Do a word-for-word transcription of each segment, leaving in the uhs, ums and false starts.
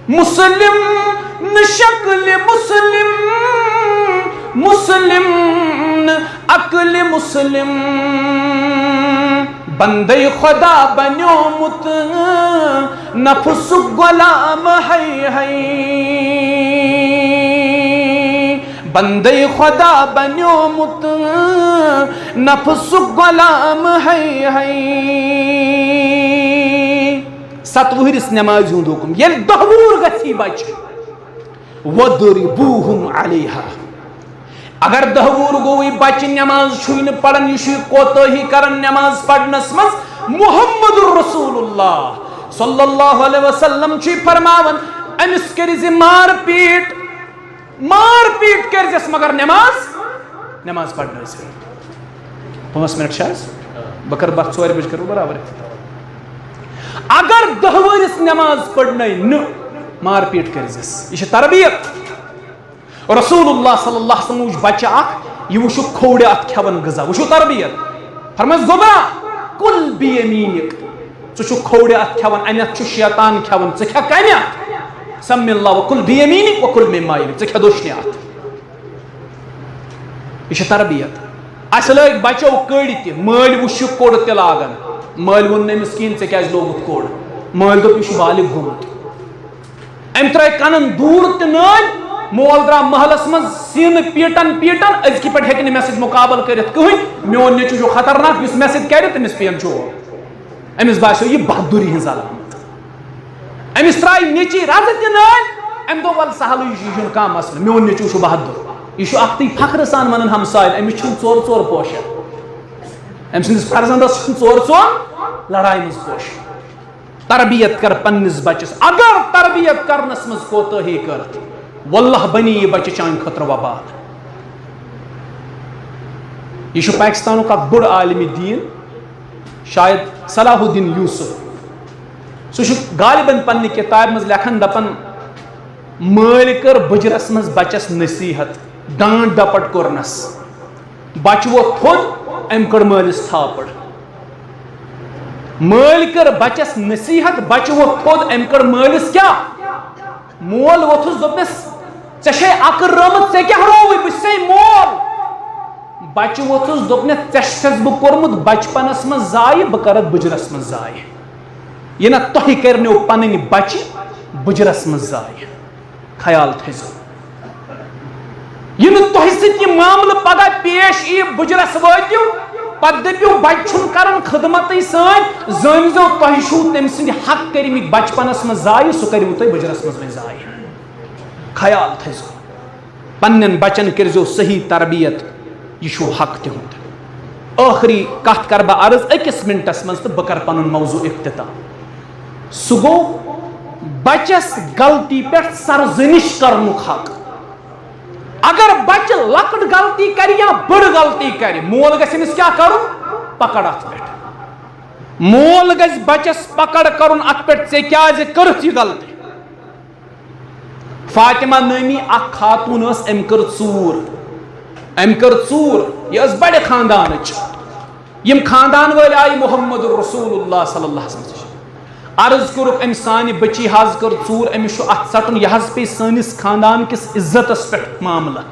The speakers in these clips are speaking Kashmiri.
مسلم نہٕ شکلِ مسلم، مسلم نہٕ عقلِ مسلم۔ بندے خدا بنیومُت نفسُک غلام ہے ہے۔ بندے خدا بنیومُت نفسُک غلام ہے ہے۔ ستہٕ وُہرِس نمازِ ہُنٛد حُکُم۔ ییٚلہِ دَہ وُہُر گژھِ یہِ بچہِ، وَضْرِبُوهُمْ عَلَيْهَا۔ اگر دَہ وُہُر گوٚو، یہِ بچہِ نماز چھُے نہٕ پران، یہِ چھُے کوتٲہی کران نماز پرنس منٛز، محمد رسول اللہ صلی اللہ علیہ وسلم چھُے فرماوان، أمِس کٔرۍ زِ مار پیٖٹ، مار پیٖٹ کٔرۍ زٮ۪س، مگر نماز، نماز پرنٲوزِ۔ پانٛژھ منٹ چھِ حظ؟ بہٕ کَرٕ بَتھ ژورِ بَجہِ کَرٕ بہٕ برابر اختتام۔ اگر دَہ وُہرِس نماز پرنٲے نہٕ، مار پیٖٹ کٔرۍ زٮ۪س۔ یہِ چھِ تربیت۔ رسول اللہ صلی اللہ علیہ وسلم وٕچھ بچہ اکھ، یہِ وٕچھُکھ کھووُر اَتھ کھٮ۪وان غذا، وٕچھِو تربیت۔ فرمٲیِس، گوٚبرا، کُل بیمینک، ژٕ چھُکھ کھووُر اَتھ کھٮ۪وان، اَمہِ اَتھ چھُ شیطان کھٮ۪وان، ژٕ کھٮ۪کھ اَمہِ اَتھ؟ سم اللہ و کُل بیمینک و کُل مما یلیک، ژٕ کھےٚ دٔچھنہِ اَتھ۔ یہِ چھِ تربیت۔ اَسہِ لٲگۍ بچو کٔڑۍ تہِ، مٲلۍ وٕچھ یہِ کوٚڑ تہِ لاگان۔ مٲلۍ ووٚن نہٕ أمِس کِہیٖنۍ، "ژےٚ کیٛازِ لوگُتھ کوٚڑ؟" مٲلۍ دوٚپ، "یہِ چھُ بالغ گوٚمُت۔" أمۍ ترٛٲے کنن دوٗر تہِ نٲلۍ۔ مول درٛاو محلس منٛز سیٖنہٕ پیٖٹن پیٖٹن، أزکہِ پٮ۪ٹھ ہیٚکہِ نہٕ مےٚ سۭتۍ مُقابلہٕ کٔرِتھ کٕہٕنۍ۔ میون نیٚچوٗ چھُ خطرناک، یُس مےٚ سۭتۍ کرِ، تٔمِس پیٚن چوب۔ أمِس باسیو یہِ بہادُری ہٕنٛز علامت۔ أمِس ترٛایہِ نیٚچی رزٕ تہِ نٲلۍ۔ أمۍ دوٚپ، "وَلہٕ سہلٕے چھُ، یہِ چھُنہٕ کانٛہہ مسلہٕ، میون نیٚچوٗ چھُ بہادُر۔ یہِ چھُ اکھتُے فخرٕ سان ونان ہمساین، أمِس چھُنہٕ ژور ژور پوشان۔ أمۍ سٕنٛدِس فرزندس چھُنہٕ ژور ژور لڑایہِ منٛز پوشان۔" تربیت کر پننِس بچس۔ اگر تربیت کرنس منٛز کوتٲہی کٔر، واللہ بنی یہِ بچہِ چانہِ خٲطرٕ وبال۔ یہِ چھُ پاکستانُک اکھ بوٚڑ عالمِ دیٖن، شاید صلاح الدین یوسف۔ سُہ چھُ غالباً پننہِ کِتابہِ منٛز لیکھان، دپان، مٲلۍ کٔر بُجرس منٛز بچس نصیحت، ڈانٹ ڈپٹ کوٚرنس۔ بچہٕ ووٚتھ تھوٚد، أمۍ کٔڑ مٲلِس تھاپڑ۔ مٲلۍ کٔر بچس نصیحت، بچہٕ ووٚتھ تھوٚد، أمۍ کٔڑ مٲلِس کیٛاہ؟ مول ووٚتھُس، دوٚپنس، "ژےٚ چھے عقل رٲمٕژ، ژےٚ کیٛاہ رووُے؟ بہٕ چھسے مول۔" بچہٕ ووٚتھُس، دوٚپنس، "ژےٚ چھُس بہٕ کوٚرمُت بچپنس منٛز ضایع، بہٕ کرتھ بُجرس منٛز ضایع۔ یہِ نہ تۄہہِ کرنیو پنٕنۍ بچہِ بُجرس منٛز ضایع۔" خیال تھٲیزیو۔ یہِ نہٕ تۄہہِ سۭتۍ یہِ معاملہٕ پگاہ پیش یی، بُجرس وٲتِو، پتہٕ دٔپِو، "بچہِ چھُنہٕ کران خدمتٕے سٲنۍ"، زٲنۍزیو، تۄہہِ چھُو تٔمۍ سٕنٛدۍ حق کٔرمٕتۍ بچپنس منٛز ضایع، سُہ کٔرِو تُہۍ بُجرس منٛز وۄنۍ ضایع۔ خیال تھٲیزیو، پننٮ۪ن بچن کٔرزیو صحیح تربیت، یہِ چھُو حق تِہُنٛد۔ ٲخری کتھ کرٕ بہٕ عرض أکِس منٹس منٛز تہٕ بہٕ کرٕ پنُن موضوع اختتام۔ سُہ گوٚو بچس غلطی پٮ۪ٹھ سرزنش کرنُک حق۔ اگر بچہِ لۄکٕٹ غلطی کرِ یا بٔڑ غلطی کرِ، مول گژھِ أمِس کیٛاہ کرُن؟ پکڑ اتھ پٮ۪ٹھ۔ مول گژھِ بچس پکڑ کرُن اتھ پٮ۪ٹھ، "ژےٚ کیٛازِ کٔرٕتھ یہِ غلطی؟" فاطمہ نٲمی اکھ خاتون ٲس، أمۍ کٔر ژوٗر۔ أمۍ کٔر ژوٗر۔ یہِ ٲس بڑِ خاندانٕچ۔ یِم خاندان وٲلۍ آیہِ محمد رسول اللہ صلی اللہ علیہ وسلم نِش۔ عرض کوٚرُکھ، "أمۍ سانہِ بٔچی حظ کٔر ژوٗر، أمِس چھُ اَتھٕ ژَٹُن، یہِ حظ پیٚیہِ سٲنِس خاندان کِس عزتَس پٮ۪ٹھ معاملہٕ۔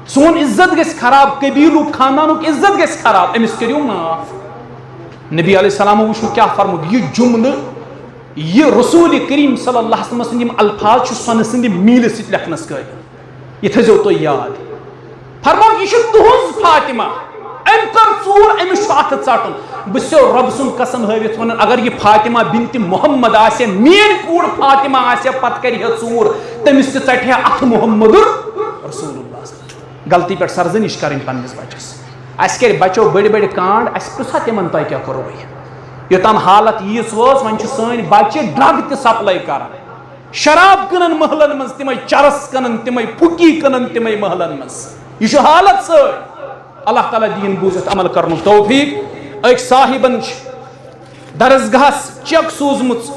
سون عزت گژھِ خراب، قبیٖلُک خاندانُک عزت گژھِ خراب، أمِس کٔرِو معاف۔" نبی علیہ السلام وٕچھِو کیٛاہ فرمووُکھ، یہِ جملہٕ، یہِ رسول کریم صلی اللہ علیہ وسلم سٕنٛدۍ یِم الفاظ چھِ سۄنہٕ سٕنٛدِ میٖلہِ سۭتۍ لیکھنَس قٲبِل۔ یہِ تھٲیزیو تُہۍ یاد۔ فرموو، یہِ چھِ تُہٕنٛز فاطمہ۔ أمۍ کٔر ژوٗر، أمِس چھُ اَتھٕ ژَٹُن۔ بہٕ چھُسو رۄب سُنٛد قسم ہٲوِتھ وَنان، اگر یہِ فاطمہ بنت محمد آسہِ ہا، میٛٲنۍ کوٗر فاطمہ آسہِ ہا، پَتہٕ کَرِ ہا ژوٗر، تٔمِس تہِ ژَٹہِ ہا اَتھٕ محمدُر رسول اللہ۔ غلطی پٮ۪ٹھ سرزنش کَرٕنۍ پنٛنِس بَچَس۔ اَسہِ کَرِ بَچو بٔڑۍ بٔڑۍ کانٛڈ، اَسہِ پرٛژھا تِمَن، "تۄہہِ کیٛاہ کوٚروٕ یہِ؟" یوٚتام حالت ییٖژ وٲژ، وۄنۍ چھِ سٲنۍ بَچہِ drug تہِ supply کَران۔ شراب کٕنن محلن منٛز، تِمے چرس کٕنن، تِمے پھُکی کٕنن، تِمے محلن منٛز۔ یہِ چھُ حالت سٲنۍ۔ اللہ تعالیٰ دِیِن بوٗزِتھ عمل کرنُک توفیق۔ أکۍ صاحبن چھِ درسگاہس cheque سوٗزمٕژ،